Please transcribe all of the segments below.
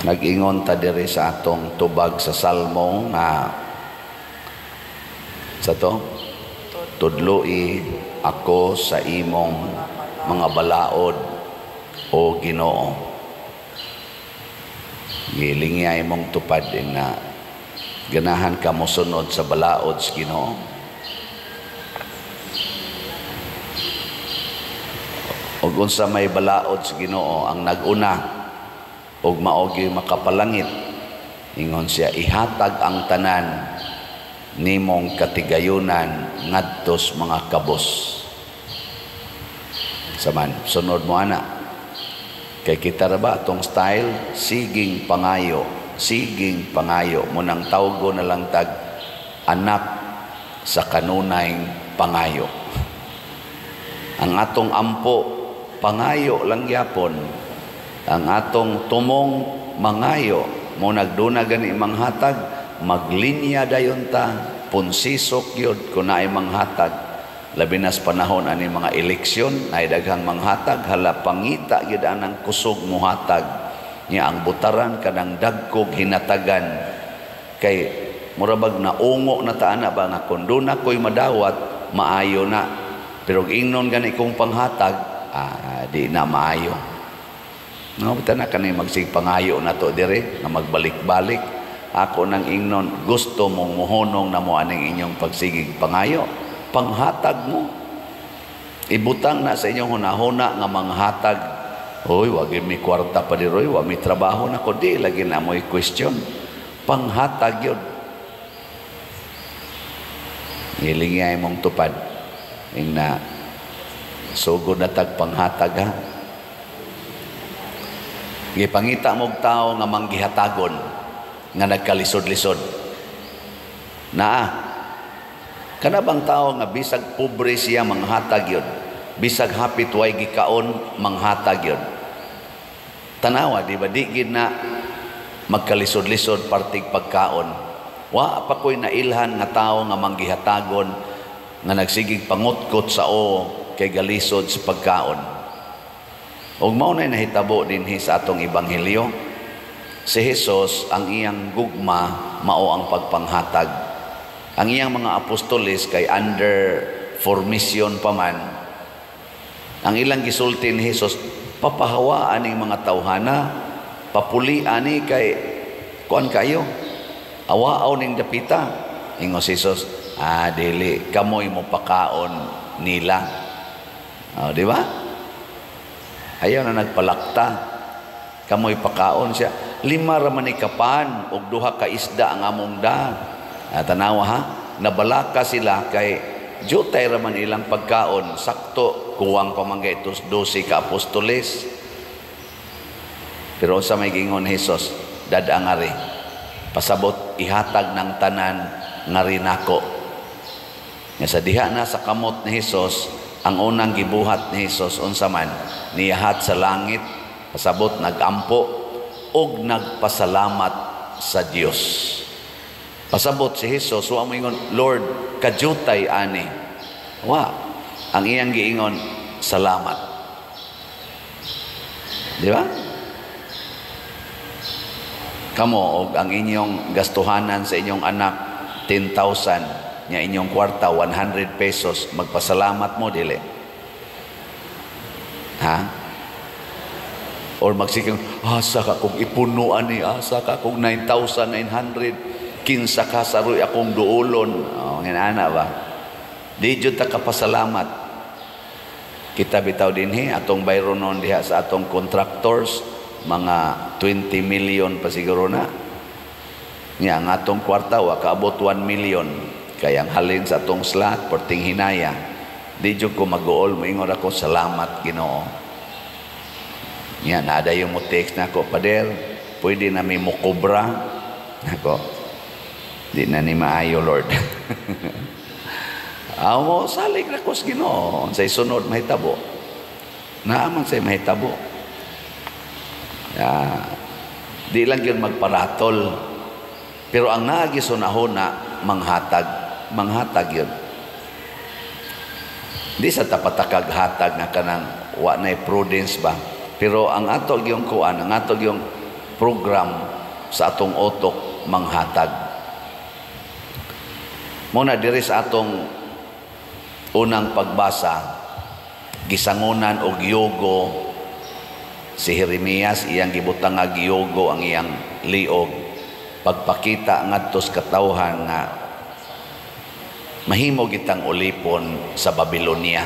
Nag-ingon ta diri sa atong tubag sa Salmo nga sa to tudloi ako sa imong mga balaod, o Ginoo. Gilingyay mong tupad na ganahan ka mosunod sa balaod sa Ginoo. Ug unsa may balaod sa Ginoo ang nag-una ug mao gyud makapalangit. Ingon siya, ihatag ang tanan nimong katigayunan ngadtos mga kabos. Saman, sunod mo ana. Kay kita ra ba atong style, siging pangayo, siging pangayo, munang tawgo na lang tag anak sa kanunay pangayo. Ang atong ampo pangayo lang gyapon. Ang atong tumong mangayo, mo nagduna gani manghatag, maglinya dayon ta, punsisok yun kung naay manghatag. Labi nas panahon ani mga eleksyon, naay daghang manghatag, hala pangita gyud anang kusog muhatag. Nya ang butaran kanang dagkog hinatagan. Kay murabag naungo na ta ana ba nga kun duna ko'y madawat, maayo na. Pero ingnon gani kong panghatag, di na maayo. No, bitaw na kani magsig pangayo na to dire nga magbalik-balik. Ako nang ingnon, gusto mong muhonong na mo aning inyong pagsigig pangayo, panghatag mo. Ibutang na sa inyong hunahuna nga manghatag. Hoy, wag mi kwarta pa diroy, wa mi trabaho na ko, di lagi na mo'y question. Panghatag yun. Ngilingay mong tupad. Ing na sugod na tag panghatag ha. Gipangita mog tao nga manggihatagon nga nagkalisod-lisod. Naa kana bang tao nga bisag pobre siya manghatag yun, bisag hapit way gikaon manghatag yun. Tanawa di ba, di gid na magkalisod-lisod partig pagkaon. Wa pa ko'y nailhan nga tao nga manggihatagon nga nagsigig pangutkot sa o kay galisod sa pagkaon. Ug mao nay nahitabo dinhi sa atong ebanghelyo. Si Jesus ang iyang gugma mao ang pagpanghatag. Ang iyang mga apostoles kay under formation pa man. Ang ilang gisulti ni Jesus, papahawaan ning mga tawhana, papuli ani kay kuan kayo. Awaaw ning dapita. Ingon si Jesus, dili kamoy mo pakaon nila. Oh, di ba? Ayaw na nagpalakta. Kamoy pakaon siya. 5 ra man ni kapan og 2 ka isda ang among da. Tanawa ha, nabalaka sila kay jutay ra man ilang pagkaon. Sakto kuwang pa man kay 12 ka apostoles. Pero sa may gingon Jesus, dad-angari. Pasabot ihatag ng tanan ngari nako. Nga sa diha na sa kamot ni Jesus, ang unang gibuhat ni Jesus unsa man, niyahat sa langit, pasabot nagampo og nagpasalamat sa Dios. Pasabot si Jesus, wa moingon, Lord, kajutay ani. Wa, ang iyang giingon, salamat. Di ba? Kamo og ang inyong gastuhanan sa inyong anak 10,000, nya inyong kwarta 100 pesos, magpasalamat mo dili? Ha? Or magsiking, asa ka kung ipuno ani, asa ka kung 9,900, kinsa ka saroy akong duolon. Oh, ngana ba? Di jud ta kapasalamat. Kita bitaw dinhi atong bayronon diha sa atong contractors, mga 20 million pa siguro na. Nya ang atong kwarta wa kaabot 1 million. Kaya ang halin sa atong slot perting hinaya. Di jud ko mag-uol, moingon ako salamat Ginoo. Nya naada yung mo text na ako, Pader, pwede na mi mukobra. Nako, di na ni maayo, Lord. Amo salig na ko sa Ginoo, unsay sunod mahitabo. Naaman say mahitabo. Di lang yun magparatol. Pero ang nagisunahona, manghatag. Manghatag yun. Di sa tapatakag hatag nga kanang wa na'y prudence ba. Pero ang ato yung kuan, ang ato yung program sa atong utok manghatag. Muna diri sa atong unang pagbasa, gisangunan og yugo si Jeremias, iyang gibutang nga yugo ang iyang liog, pagpakita ngadto sa katawhan nga mahimo gitang ulipon sa Babylonia.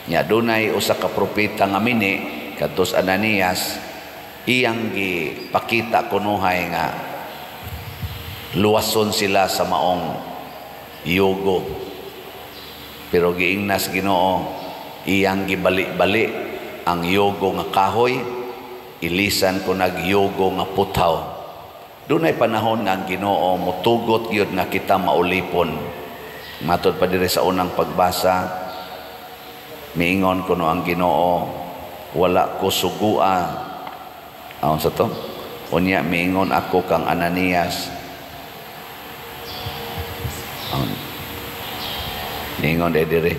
Nya dunay usa ka propeta nga mini kadtos Ananias, iyang gipakita kunuhay nga luwason sila sa maong yugo. Pero giingnas Ginoo, iyang gibali-bali ang yugo nga kahoy, ilisan ko nagyugo nga puthaw. Dunay panahon nga ang Ginoo mutugot gyud nga kita maulipon. Matod pa diri sa unang pagbasa, miingon kuno ang Ginoo, "Wala ko sugua." Aon sa to? "Unya miingon ako kang Ananias." Aon. Miingon diri.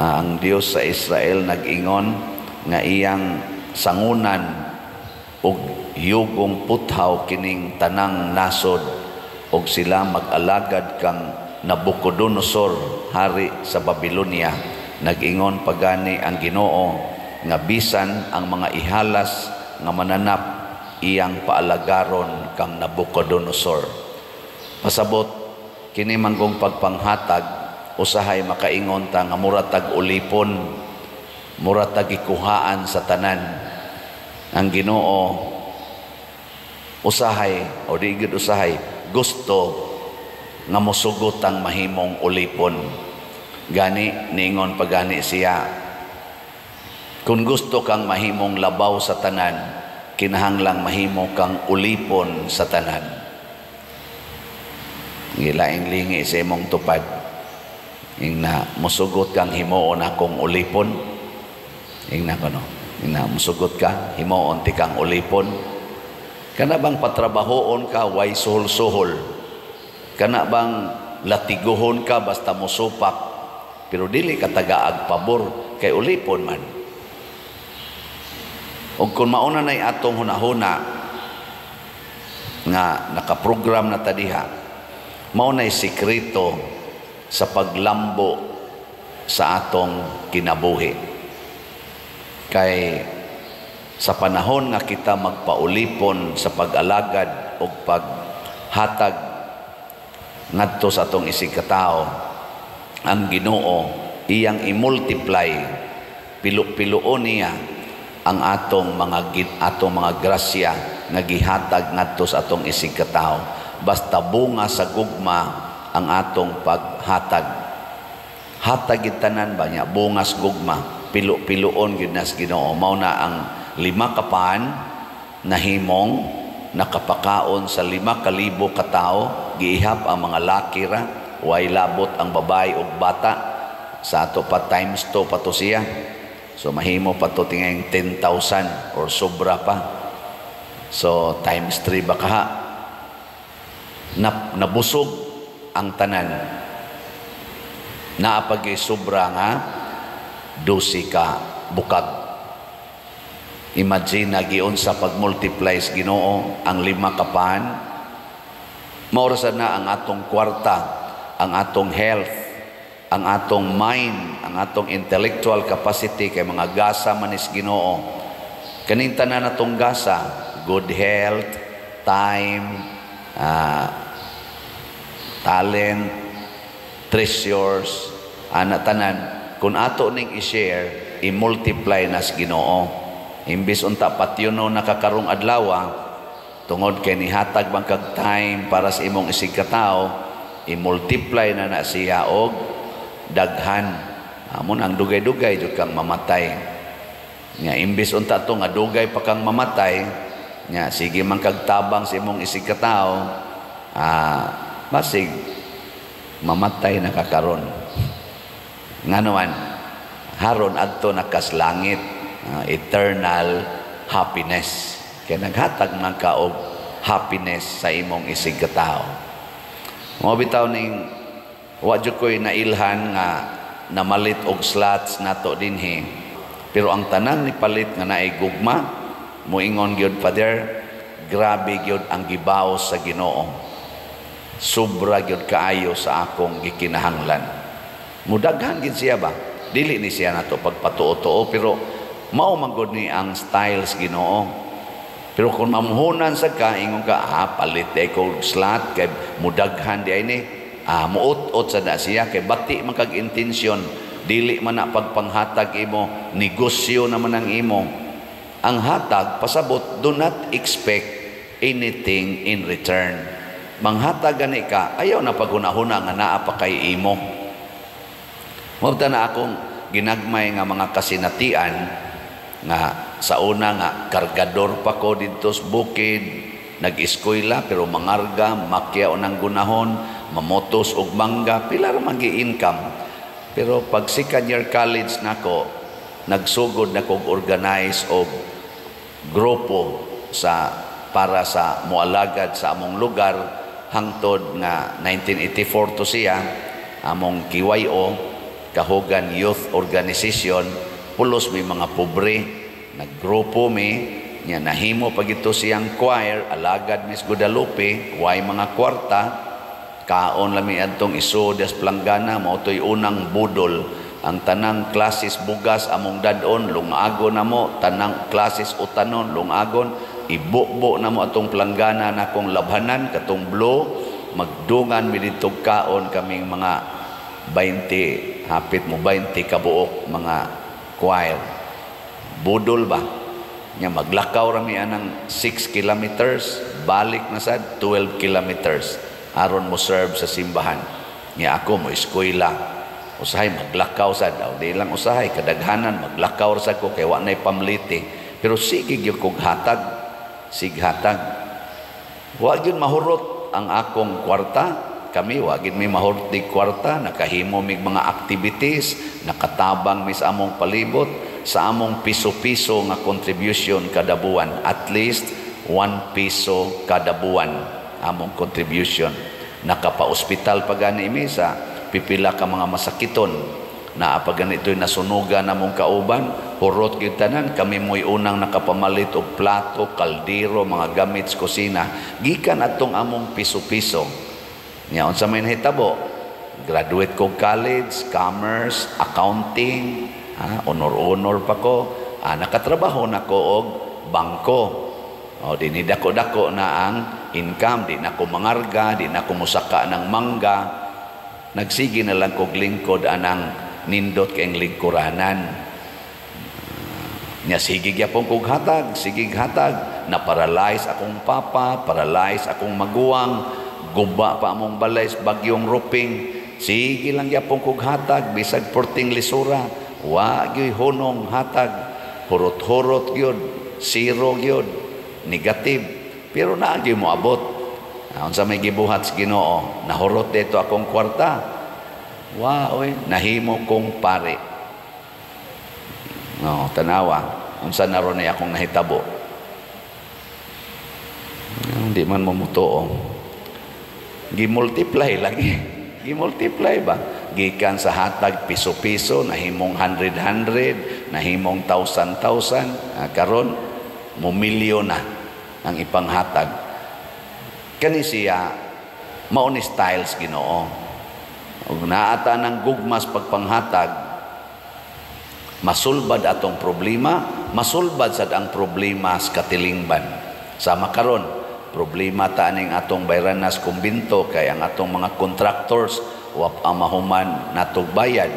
Ang Dios sa Israel nag-ingon nga iyang sangunan og yugong puthaw kining tanang nasod og sila mag-alagad kang Nabucodonosor, hari sa Babylonia. Nag-ingon pagani ang Ginoo nga bisan ang mga ihalas nga mananap iyang paalagaron kang Nabucodonosor. Pasabot kini manggong pagpanghatag, usahay makaingon ta nga mura tag ulipon, mura tag gikuhaan sa tanan. Ang Ginoo usahay o di gyud usahay gusto nga mosugot ang mahimong ulipon. Gani ningon pagani siya, kung gusto kang mahimong labaw sa tanan, kinahanglang mahimo kang ulipon sa tanan. Gilaing lingi sa imong tupad, ingna, "Musugot kang himuon akong ulipon?" Ingna kono, ingna, "Musugot ka himuon ti kang ulipon? Kana bang patrabahoon ka way suhol-suhol? Kana bang latiguhon ka basta musupak, pero dili ka tagaag pabor kay ulipon man?" Ug kung mauna na'y atong hunahuna nga nakaprogram na ta diha, mao na'y sikreto sa paglambo sa atong kinabuhi. Kay sa panahon nga kita magpaulipon sa pag-alagad o paghatag ngadto sa atong isig katao, ang Ginoo iyang i-multiply, pilo-piloon niya ang atong mga grasya nga gihatag ngadto sa atong isig katao, basta bunga sa gugma ang atong paghatag. Hatag gid tanan ba niya, bungas gugma, pilo-piloon gid nas Ginoo. Mao na ang 5 ka pan nahimong nakapakaon sa 5,000 ka tawo, giihap ang mga laki ra, way labot ang babae ug bata. Sa ato pa times 2 pa to siya. So mahimo pa to tingayng 10,000 or sobra pa. So times 3 ba kaha? Nabusog ang tanan. Naapagay sobra nga 12 ka bukag. Imagine na giunsa pag-multiply sa Ginoo ang 5 ka pan. Maura sad na ang atong kwarta, ang atong health, ang atong mind, ang atong intellectual capacity, kay mga gasa manis Ginoo. Kaning tanan atong gasa, good health, time, talent, treasures, ana tanan, kung ato ning i-share, i-multiply nas Ginoo. Imbis unta patyuno nakakarong adlaw, tungod kay nihatag bang kag time para sa imong isig katao, i-multiply na na siya og daghan. Amon ang dugay-dugay jud kang mamatay. Nya imbis unta to nga dugay pa kang mamatay, nya sige man kag tabang sa imong isig katao, basig mamatay na ka karon. Ngano man haron adto nakas langit, eternal happiness. Kay naghatag man ka og happiness sa imong isig katao. Mao bitaw ning wa jud ko'y nailhan nga namalit og slots nato dinhi. Pero ang tanan ni palit nga naay gugma, Muingon gyud, "Father, grabe gyud ang gibaos sa Ginoo. Sobra gyud kaayo sa akong gikinahanglan." Mudaghan gid siya ba? Dili ni siya nato pagpatuo-tuo, pero mao man gud ni ang styles Ginoo. Pero kung mamuhunan sa ka, ingon ka, "Ah, palit di ko slot kay mudaghan di ay ni." Ah, muut-ot sa da siya kay bati man kag intensyon, dili man na pagpanghatag imo, negosyo naman ang imo. Ang hatag pasabot, do not expect anything in return. Manghatag gani ka, ayaw na paghuna-huna nga naa pa kay imo. Mao na akong ginagmay nga mga kasinatian nga sa una nga kargador pa ko didto sa bukid, nag-eskwela pero mangarga, makya ng gunahon, mamotos og mangga, pila ra man income. Pero pag second year college nako, nagsugod na kog organize og grupo sa para sa moalagad sa among lugar hangtod nga 1984 to siya among KYO, Kahugan Youth Organization. Pulos may mga pobre, naggrupo mi nya, nahimo pag ito siyang choir, alagad Miss Guadalupe, way mga kwarta, kaon lami adtong iso des planggana. Mao to'y unang budol. Ang tanang klases bugas among dadon, lungagon namo, tanang klases utanon lungagon, ibubo namo atong planggana na kong labhanan katong blue, magdungan mi didto, kaon kaming mga 20, hapit mo 20 kabuok mga choir. Budol ba nya, maglakaw rami anang 6 kilometers, balik na sad 12 kilometers aron mo serve sa simbahan. Nya ako mo eskwela, usahay maglakaw sad aw di lang usahay, kadaghanan maglakaw ra sad ko kay wa nay pamliti, pero sige gyud kog hatag, sighatag. Wa gyud mahurot ang akong kwarta. Kami wa gyud may mahurot di kwarta. Nakahimo mig mga activities, nakatabang mi sa among palibot sa among piso-piso nga contribution kada buwan, at least 1 piso kada buwan among contribution. Nakapa-ospital pa gani mi sa pipila ka mga masakiton. Naa pa ganito'y nasunugan namong kauban, hurot gyud tanan, kami mo'y unang nakapamalit og plato, kaldero, mga gamit sa kusina gikan atong among piso-piso. Nya unsa may nahitabo, graduate ko college, commerce, accounting, honor-honor pa ko, nakatrabaho na ko og bangko. O, di ni dako-dako na ang income, di na ko mangarga, di na ko musaka ng mangga. Nagsige na lang kog lingkod anang nindot kayong lingkuranan. Nya sige gyapon kog hatag, sige hatag. Na paralyze akong papa, paralyze akong maguwang, guba pa among balay sa bagyong Ruping. Sige lang gyapon kog hatag bisag perting lisura. Wa gyud hunong hatag. Hurot-hurot gyud, zero gyud, negative. Pero naa gyud moabot. Unsa may gibuhat sa Ginoo? Nahurot dito akong kwarta. Wa oy, nahimo kong pare. No, tanawa. Unsa na ron akong nahitabo? Hindi man mo mutuo. Gi-multiply lagi. Gi-multiply ba? Gikan sa hatag piso-piso, nahimong hundred-hundred, nahimong thousand-thousand. Karon, mo milyon na ang ipanghatag. Kani siya, mao ni styles Ginoo. Ug naata ng gugmas pagpanghatag, masulbad atong problema, masulbad sad ang problema sa katilingban. Sama karon, problema ta aning atong bayranas kumbinto kay ang atong mga contractors wa pa mahuman natog bayad.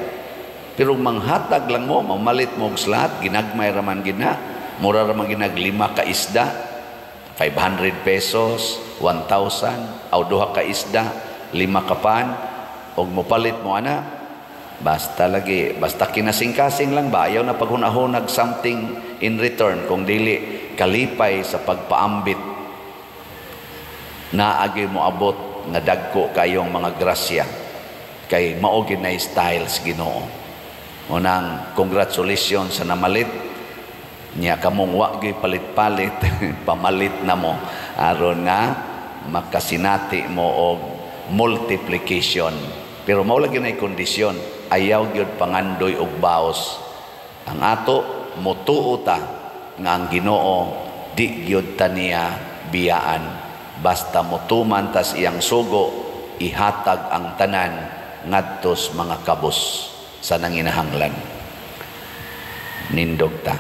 Pero manghatag lang mo, mamalit mo og slot, ginagmay raman gina, mura raman ginag lima ka isda, 500 pesos, 1,000, aw duha ka isda, lima ka pan, og mopalit mo ana, basta lagi, basta kinasing-kasing lang ba, ayaw na paghunahunag something in return, kung dili kalipay sa pagpaambit, naagi mo abot nga dagko kayong mga grasya kay mao gyud na styles Ginoo. Unang congratulations sa namalit niya. Kamong wa gyud palit-palit, pamalit na mo aron nga makasinati mo og multiplication. Pero mao lagi na kondisyon, ayaw gyud pangandoy og baos. Ang ato, motuo ta nga ang Ginoo. Di gyud ta niya biyaan. Basta motuman tas iyang sugo, ihatag ang tanan ngadtos mga kabos sa nanginahanglan. Nindog ta.